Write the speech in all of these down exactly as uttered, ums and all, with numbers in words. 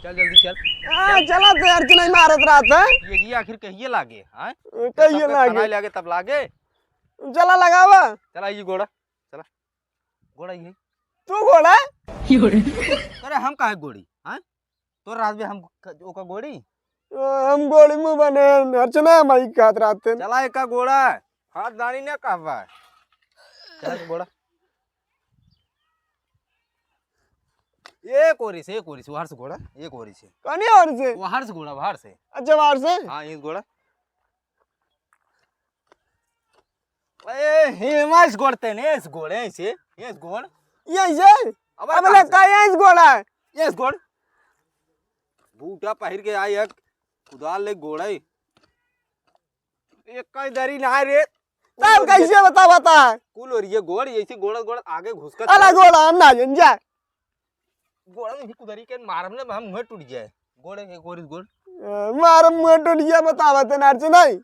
चल जल्दी चल। आ, चल। चला तो यार, कि नहीं मारत रहत है। ये जी आखिर कहिए लागे, हाँ? कहिए तब लागे। खाना लागे तब लागे। चला लगावा। चला ये गोड़ा, चला। गोड़ा ये। तू गोड़ा? अरे हम काहे गोड़ी, हाँ? तोर रात में हम क-, ओका गोड़ी? आ, हम गोड़ी मुँह बने, अर्चना माई खात रहते हैं। चला एका गोड़ा, हाथ दानी ना कहवा। चला तो गोड़ा। एक ओरी से, एक ओरी से, ओहर से गोड़ा, एक ओरी से। कौनी ओर से? ओहर से गोड़ा, ओहर से। अच्छा, ओहर से? हाँ, ये गोड़ा। ए, हेमा इस गोड़ ते ने, इस गोड़, ऐसे, ये इस गोड़। ये ऐसे? अब अब कहाँ ले से? का ये इस गोड़ है? ये इस गोड़। बूटा पहिर के आई एक कुदाल ले गोड़ है। एक कई दरी ना रे। तब कैसे बता, बता? कुल और ये गोड़, ऐसे गोड़, गोड़ आगे घुसकत अला है। गोड़, हम ना जन जा। गोड़ में भी कुदरी के मारम ना, हम मुँह टूट जाए। गोड़ है, गोड़, गोड़। ए, मारम मुँह टूट जाए, बतावा ते नार से नहीं।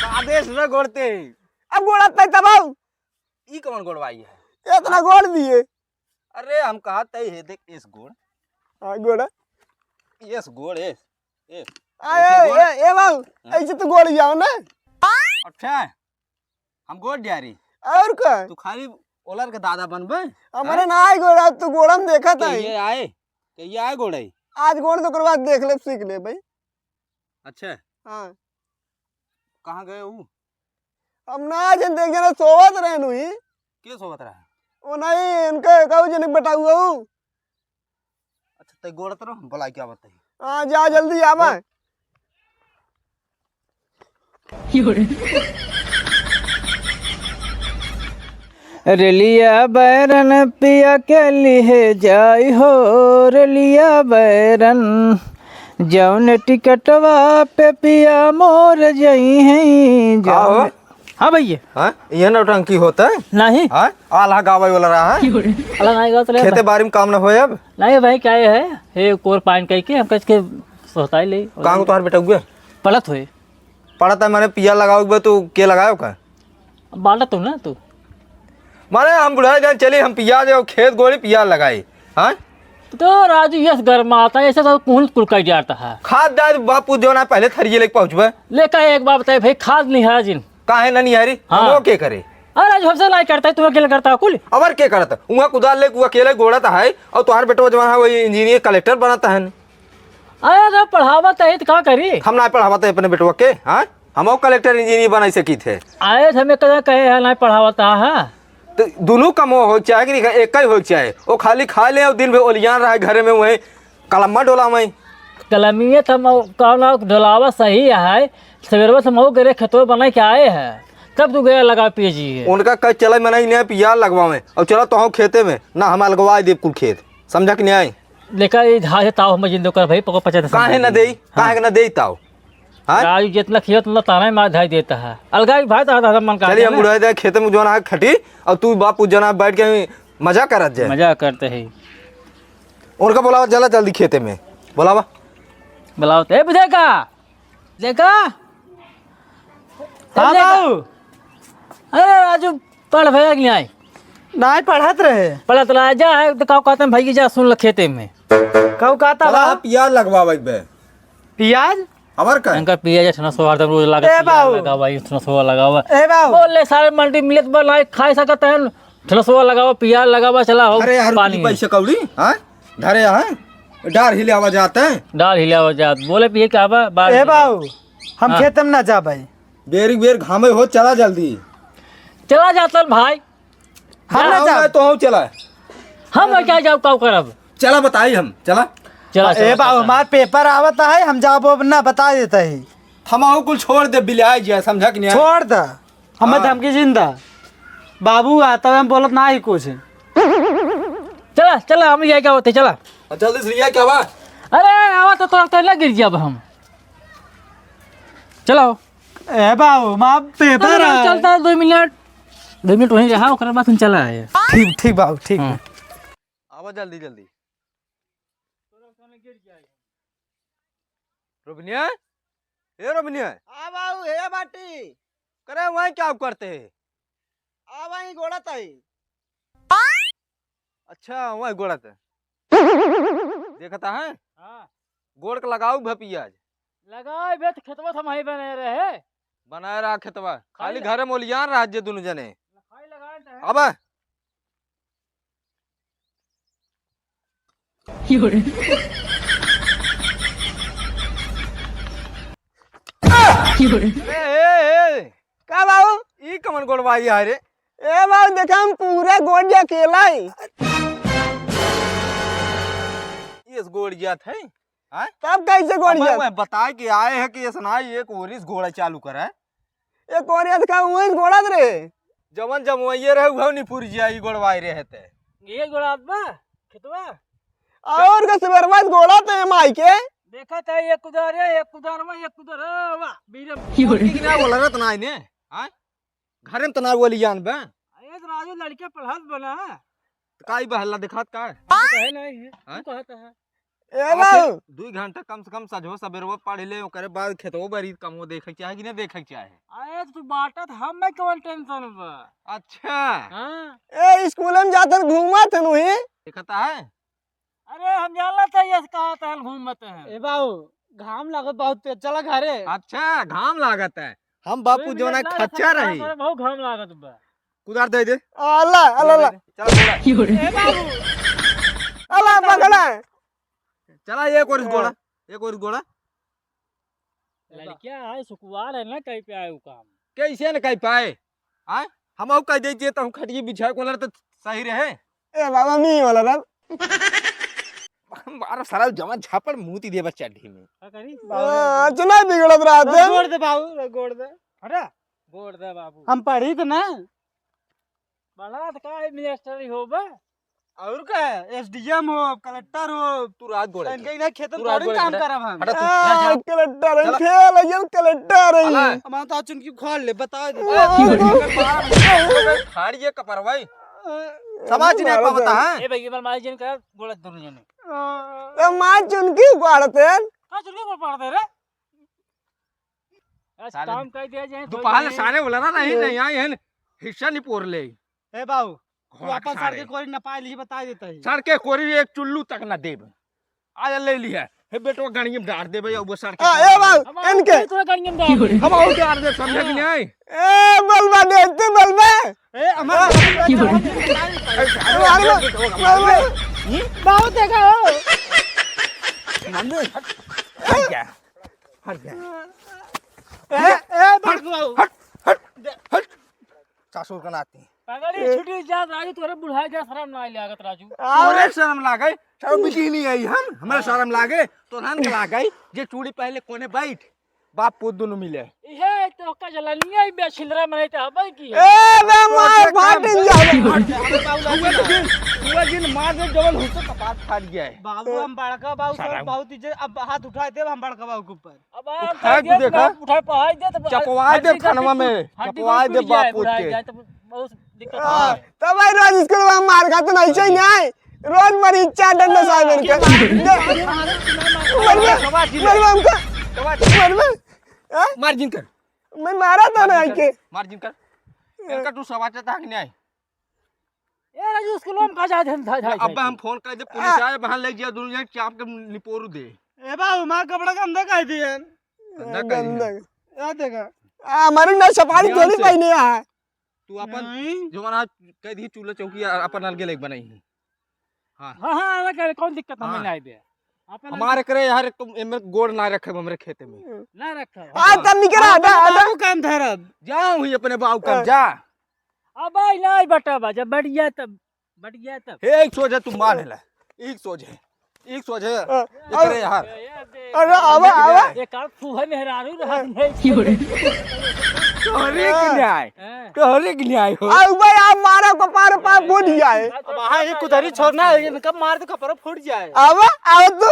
आदेश न गोड़ते। अब गोड़ा तय तबाऊ। ई कौन गोड़वाई है? इतना गोड़ दिए। अरे हम कहा तय है, देख इस गोड़। हाँ, गोड़ा। इस गोड़, इस, इस। आ, ऐसे ए, गोड़। ए, ए बाबू, हाँ? ऐसे तो गोड़ जाओ ना। अच्छा, हम गोड़ जा रही। और का? तू खाली ओलर के दादा बनबे? हमारे हाँ? ना आए गोड़ा, तू गोड़ा में देखा था। ये आए, के ये आए गोड़े? आज गोड़ तो ओकर बाद देख ले, सीख ले भाई। अच्छा। हाँ। कहाँ गए ऊ? हम ना जन देख जना सोवत रहन हुई। के सोवत रहा? वो नहीं, उनके कहू जन बेटा हुआ ऊ। अच्छा, तै गोड़ तरह हम बुलाई क्या बताई? हाँ, जा जल्दी आवा। रेलिया बैरन पिया के लिहे जाई हो, रेलिया बैरन, जौन टिकटवा पे पिया मोर जई हैं, का हो? जौन हाँ भैया। हाँ? ये नौटंकी होता है? नहीं। हाँ? आल्हा गावे वाला रहा है? आल्हा नहीं गावत रहे खेते बा- बारी में काम न होए अब? नहीं भाई, क्या ये है? ये कोर पाइन कह के हम कह के सोचता ही ले। कहाँ को तोहार बेटा हुए? पढ़त होए। पढ़त है माने पिया लगाओ बे, तू के लगाओ का? बांटत हो ना तू। माने हम बुढ़ा जान चली, हम पिया दे खेत गोड़ी पिया लगाई। हाँ? तो राजू, यस गरमाता है, ऐसे तो कौन कुल कह जाता है? खाद डाल बापू जो ना पहले थरिये लेके पहुँचबे। लेकर एक बात बताए भाई, खाद नहीं है जिन। काहे ना नहीं हरी? हाँ। हम वो के करे? अरे राजू, हमसे नहीं करता है, तुम्हें अकेले करता है कुल। अवर के करता? उहाँ कुदाल लेके वो अकेले गोड़त है, और तुम्हारे बेटवा जवान है, वही इंजीनियर कलेक्टर बनता है। अरे तो पढ़ावत है तो का करी? हम ना पढ़ावत है अपने बेटवा के, हाँ? हम वो कलेक्टर इंजीनियर बनाई सकी थे। आए थे, हमें कदा कहे है, नहीं पढ़ावत है। तो दुनू कमो हो चाहे कि नहीं, एक ही हो चाहे। वो खाली खा ले और दिन भर ओलियान रहे घरे में, वही कलम्मा डोलावे। कलमिये तो हम कहना डोलावा सही है, सवेरवा से मऊ गरे खेतवा बनाए के आए हैं, तब तू गया लगा पिए जी है। उनका कह चला मना ही नहीं पिया लगवावे और चला तो खेते में ना हम लगवा दे कुल खेत, समझा कि नहीं? लेका ई धाहे ताव हम जिंदो कर भाई, पको पचे काहे न देई? हाँ। काहे के न देई ताव? हाँ? राजू जितना खियो उतना ताना ही मार धाई देता है। अलगा ही भाई तारा मन का चलिए, हम ना। बुढ़ा दे खेते में जो ना खटी और तू बापू जना बैठ के मजा करत जाए। मजा करते हैं। उनका बुलावा, चला जल्दी खेते में। बुलावा। बुलावा। ए, विजय का? देखा? हाँ देखा? बाबू। अरे राजू, पढ़ भैया कि नहीं? नहीं, पढ़त रहे। पढ़त रहा, जा है तो का कहते हैं भाई, जा सुन ल खेते में। कहू कहता चला, बा? पियाज लगवावे बे। पियाज? हमार का? इनका पियाज ठनसवा हरदम रोज लागे, ए पियाज बाबू। लगावा, ई ठनसवा लगावा। ए बाबू। बोल ले सारे मंडी मिलत बा, नहीं खाए सकत है। ठनसवा लगावा, पियाज लगावा, चला हो अरे यार, पानी। पैसे कौड़ी, हाँ? धरे हैं? डार हिलावा जाते हैं। डार हिलावा जात। बोले पिए क्या बा? बार ए बाबू, हम हाँ। खेत में ना जा भाई। बेरी बेर घामे हो, चला जल्दी। चला जाता भाई। हम ना जाओ, जाओ। मैं तो हूँ, चला। हम ना क्या जाओ, का करब? चला बताई हम, चला। चला, ए चला, बाबू, चला। हमार पेपर आवत है, हम जाबो ना, बता देता है। हम आहू कुल छोड़ दे, बिलाय जिया, समझा कि नहीं? छोड़ द, हमें हाँ। धमकी जिन द। बाबू आता है, हम बोलत ना ही कुछ। चला, चला, हम ये क्या होते, चला। जल्दी से लिया क्या बा? अरे, आवा तो तोरा तो लग गिर गया अब हम। चलाओ। ए बाबू, माँ पेपर अरे, है। चलता है, दो मिनट। दो मिनट वहीं रहा, ओकरे बाद हम चला आए। ठीक, ठीक बाबू, ठीक। हाँ। आवा जल्दी, जल्दी। रोबनिया, ए रोबनिया। हाँ बाबू, हे बाटी। करे वहीं क्या करते हैं? आ भाई, गोड़ा ताई। अच्छा, वही गोड़त है। देखता है? हाँ। गोड़ के लगाऊ भे पियाज। लगाए बे तो खेतवा तो हम ही बनाए रहे। बनाए रहा खेतवा। खाली खाली घरे मोलियान रहा जे दुनु जने। खाली लगाए तो है। अब ए, ए, ए, का बाबू? ई कमन गोड़वाई है रे? ए बाबू, देखा हम पूरा गोड़ जे अकेला ही। इस गोड़ जात है? हाँ? तब कैसे गोड़ अब जात? मैं बताए कि आए हैं कि ऐसा ना एक ओरिस गोड़ा चालू करा है। एक ओरिस का वही गोड़ा रहे। जवन जमवइये रहे, उहो निपुर जिया, ई गोड़वाई रहे ते। ये गोड़ा बा, खेतवा। और का सुबेरवा गोड़ा तो है माई के। देखा था एक कुदार है, एक कुदार में, एक कुदार, ओ वाह, बीरम। की ना बोला रत ना इने, हाँ? घरे में तो ना बोली जान बे। अरे तो राजू लड़के पढ़त बना। तो काई बहला दिखात का है? कहे नहीं है, हाँ? तू कहता है। ए बाबू। दुई घंटा कम से कम सजो सबेरवा पढ़ ले, ओकरे बाद खेतवा बारी कमो देखे के चाहे कि नहीं देखे के चाहे? अरे तो तू बाटत हम में कौन टेंशन बा? अच्छा। हाँ। ए स्कूल में जातन घूमत हन वही। देखता है? अरे हम जाला था ये कहा था घूमत हैं। ए बाबू, घाम लागत बहुत तेज, चला घरे। अच्छा, घाम लागत है। हम बापू दुई मिनट जोना ना खच्चा रखा, रही। बहुत घाम लागत बा। कुदार दे दे। अल्लाह, अल्लाह, अल्लाह। चल, बोला। ए बाबू। अल्लाह, पकड़ा। चला, एक और गोड़ा, एक और गोड़ा। लड़कियां आए, सुकुवार है ना, कहीं पे आए वो काम। कैसे न कहीं पाए? आए? हम आऊ कह दे जे, तो हम खटिए बिछाए को लड़ तो सही रहे। ए बाबा, मी वाला रब। मारो सारा जमा झापड़ मूती देबा चड्ढी में। का करी? हाँ, चुनाव बिगड़त रहत है। गोड़ दे बाबू, गोड़ दे। हटा। गोड़ दे बाबू। हम पढ़ी तो ना। बड़ा तो का है, मिनिस्टर ही हो बा। और का है? एसडीएम हो, कलेक्टर हो। तू रात गोड़े। इनके इन्हें खेतन तू रात थोड़ी गोड़े काम खड़ा। करब हम। हटा तू, आ, यहाँ जा। कलेक्टर है, चला। खेल है, ये कलेक्टर है। हला। हमारा तो आज चुनकी उखाड़ ले, बता दे। ओ, ओ, ओ। फाड़ ये कपर भाई। समझ नहीं मारो पावता तो। है। ए भाई, ये मार, मार जिन कर, गोड़ा दोनों जने। ए, मार चुनकी उखाड़ते हैं। का चुनकी को पकड़ते रे? आज सारे काम कर दिया जाए, दोपहर ले सारे बोला ना, नहीं, नहीं आए हैं, हिस्सा नहीं पोर ले। ए बाबू, तू अपन सर के कोरी नपाए ली, बता देता ही। सर के कोरी एक चुल्लू तक ना देब। आज ले लिया। हे बेटवा गणियम डार देबे, अब वो सर के आ, ए बाबू, अब इनके। तू गणियम डार दे। हम और डार दे, समझे कि नहीं? ए, बलबा दे, तू बलबा। ए, हमारा मार दे, मार दे। बाबू देखा हो। हट जा। हट जा। ए, ए, हट, बाबू। हट, हट, हट। ससुर का नाती। पगड़ी छुटी जा, राजू, तोरे बुढ़ाई जा, शर्म ना लागत, राजू। तोरे शर्म लागे, शर्म बिकी नहीं आई हम, हमरा शर्म लागे, तोरहन के लागे, जे चूड़ी पहले कोने बैठ, बाप पूत दोनों मिले। इहे तो का जलनिया ही बे छिलरा में नहीं तो हबे की। ए, बे मार फाट जा। हुआ दिन, हुआ दिन मार दे, जवन हुसो कपार फाट गया है। बाबू, हम बड़का बाबू, सब शर्म। बहुत इज्जत, अब हाथ उठा देब हम बड़का बाबू के ऊपर। अब हम उठा के देखा। उठा पहाड़ दे तो चपवा दे हड्डी फनवा में, हड्डी चपवा दे टूट जाए, बाप पूत बुढ़ा के। जाए तो बहुत दिक्कत हाँ, है। तब भाई रोज स्कूल में मार खाते नहीं चाहिए, नहीं। रोज मारी चार डंडा साहब इनके। मरबे, मरबे हमको। मरबे। हाँ? मार जिन कर। मैं मारा था ना इनके। मार जिन कर। इनका तू सवाल चाहता है कि नहीं? ए राजू, स्कूल में का जा, जा, जा, अब जा। हम फोन कर दे, पुलिस आए, वहां ले जा, दुनिया चाप के निपोरू दे। ए बाबू, माँ कपड़ा गंदा कर दिए। गंदा कर दिए। गंदा। या देखा। आ, हमारे ना सफारी ध्यान थोड़ी से। पहने आ। तू अपन नहीं। जो मना कह दी चूल्हा चौकी आ, अपन अलगे लेके बनाई है। हाँ। हाँ, हाँ, अलग है, कौन दिक्कत हमें हाँ। नहीं दे। अपन हमारे करे यार, तुम एमे गोड़ ना रखे हमरे खेते में। ना रखा। आ, तब निकल आ, हम हटा, अपने हटा। बाबू काम धरब। जाओ ही अपने बाबू काम, हाँ। जा। अब आई ना बटा बा, जब बढ़िया तब, बढ़िया तब। हे, एक सोझे तू मान ला, एक सोझे, एक सोझे, हाँ, एकरे यार। अरे, आवा, आवा। एक आध फूहे मेहरारू रहा हाँ। नहीं। तोहरे के न्याय, हाँ। तोहरे के न्याय हो। अब भाई, आप मारा को पार, पार बोल दिया है। अब हाँ, ये कुदारी छोड़ना है, इनका मार दे, कपड़ा फूट जाए। आवा, आवा तू।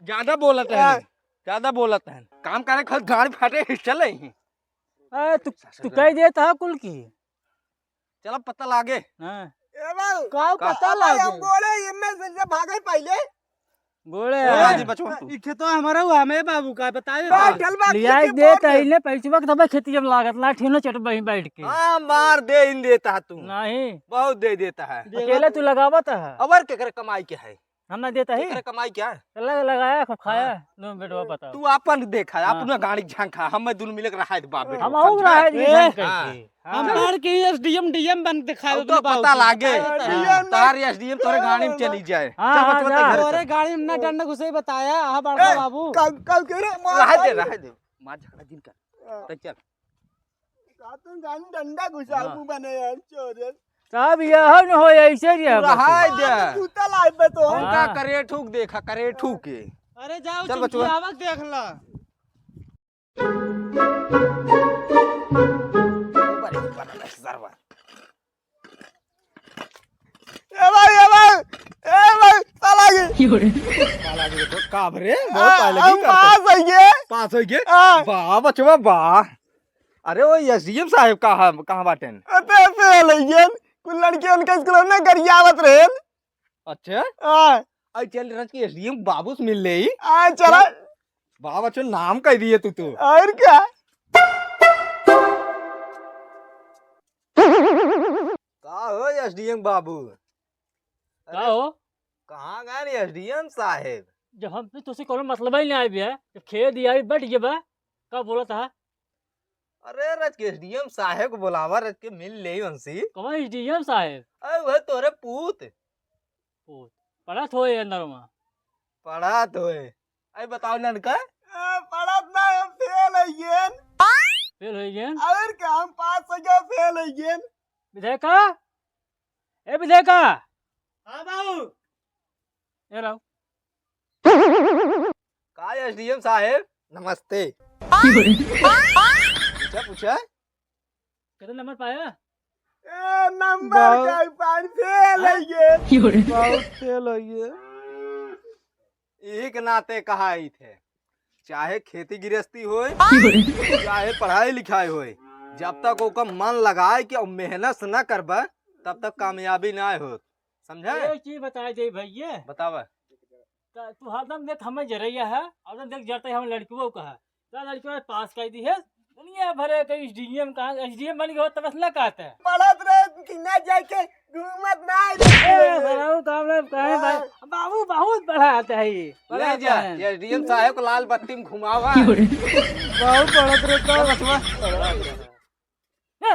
ज्यादा बोलत है, हाँ। ज्यादा बोलत है। काम करे, खुद गाड़ी फाटे, हिस्सा ले ही। ए, तू, तू कह देता है कुल की। चला पता लागे। हाँ। ए बाबू, का का? पता अपन लागे? हम बोले, इनमें से, से भागे पहले। गोड़े ए, आ। राजी बचवा तू। ई खेतवा हमारा हुआ, हमें बाबू का बतावे बा। चल बा, लिया के देत है, इने पैसवा के तबे खेती जब लागत, लाठी न चट बही बैठ के। हाँ, मार दे, इन देता है तू। नहीं। बहुत दे देता है। अकेले तू लगावत है। अवर केकर कमाई के है? हम ना देता ही। केकर कमाई क्या है? लग-, लगाया, खूब खाया। हाँ। लो बेटवा बताओ। तू आपन देखा, हाँ। अपना गाड़ी झांका, हम दुनू मिले के रहा है बाप बेटवा, हम और समझा? रहा है, ए, झांक हाँ। करके। हम हाँ। बाहर के एसडीएम डीएम बन के खाए अब अपने तो बाबू पता के। लागे। अरे हाँ। यार, तार एसडीएम तोरे गाड़ी में चली जाए। हाँ, चल हाँ, बचवा, जा। घर तोरे चल। गाड़ी में ना डंडा घुसे ही बताया, हाँ, बड़का ए, बाबू। कल, कल के रे, मार रहा दे, खाई। रहा दे। मार झगड़ा दिन का। हाँ। तब चल। का तुम गाड़ी में डंडा घुसा हाँ। मुंह बने यार, चोर है। तब यह न हो, ऐसे ही है तू बस। रहा दे। जूता लाए पे तो। हाँ। उनका करे ठूक देखा, करे ठूक के। अरे जाओ, चल बचवा। चुटियावक देख ला। ए भाई, ए भाई, ए भाई, साला ये। साला ये तो का रे? बहुत आ, पाए लगी हम करते। पास हो गए। पास हो गए? हाँ। वाह बचवा, वाह। अरे वो एसडीएम साहब कहाँ, कहाँ बाटेन? अबे फेल हो गए। कुल लड़के उनके स्कूल में गरियावत रहे। अच्छा? हाँ। आई चल रच के एसडीएम बाबू से मिल ले। हाँ, चला। चल। बाबा चो नाम कह दिए तू तो। और क्या? का हो एसडीएम बाबू? का अरे, हो? कहाँ गए एसडीएम साहेब? जब हम तो तुझसे कोनो मतलब ही नहीं आए भी है, जब खेल दिया ही बैठ गया बा, का बोला था? अरे रच के एसडीएम साहेब को बुलावा, रच के मिल ले उनसे। कौन एसडीएम साहेब? अरे वह तोरे पूत। पूत। पढ़त होए अंदर में। पढ़त होए। आई बताओ ननका। ए, पढ़त ना, हम फेल हो गए। फेल हो गए? और का, हम पास हो गए, फेल हो गए। विधायका, ए विधायका। हाँ बाबू। ए रहो। का एसडीएम साहेब, नमस्ते। पूछा, पूछा। कितना नंबर पाया? ए, नंबर बाबू। का पान फेल है ये। बहुत फेल है ये। यही के नाते कहा ही थे, चाहे खेती गृहस्थी होए, चाहे पढ़ाई लिखाई होए, जब तक ओकर मन लगाए के और मेहनत से ना करबा, तब तक कामयाबी ना हो। समझे? एक चीज बताए दे भैया। बतावा। त तू हरदम देख हमें जरैया है, हरदम देख जरते हम लड़कियों का है। का लड़कियों पास कर दी है? दुनिया भर के एसडीएम कहाँ, एसडीएम बन गए हो, तब बस ना कहते हैं। पढ़त रहे कि ना जाके घूमत ना ए, रहे। सराऊ काम ना कहे भाई। हाँ। बाबू बहुत पढ़ाते हैं ये। ले पढ़ाते जा, हैं। एसडीएम साहब को लाल बत्ती में घुमावा। बहुत पढ़त रहता है। बचवा। ए,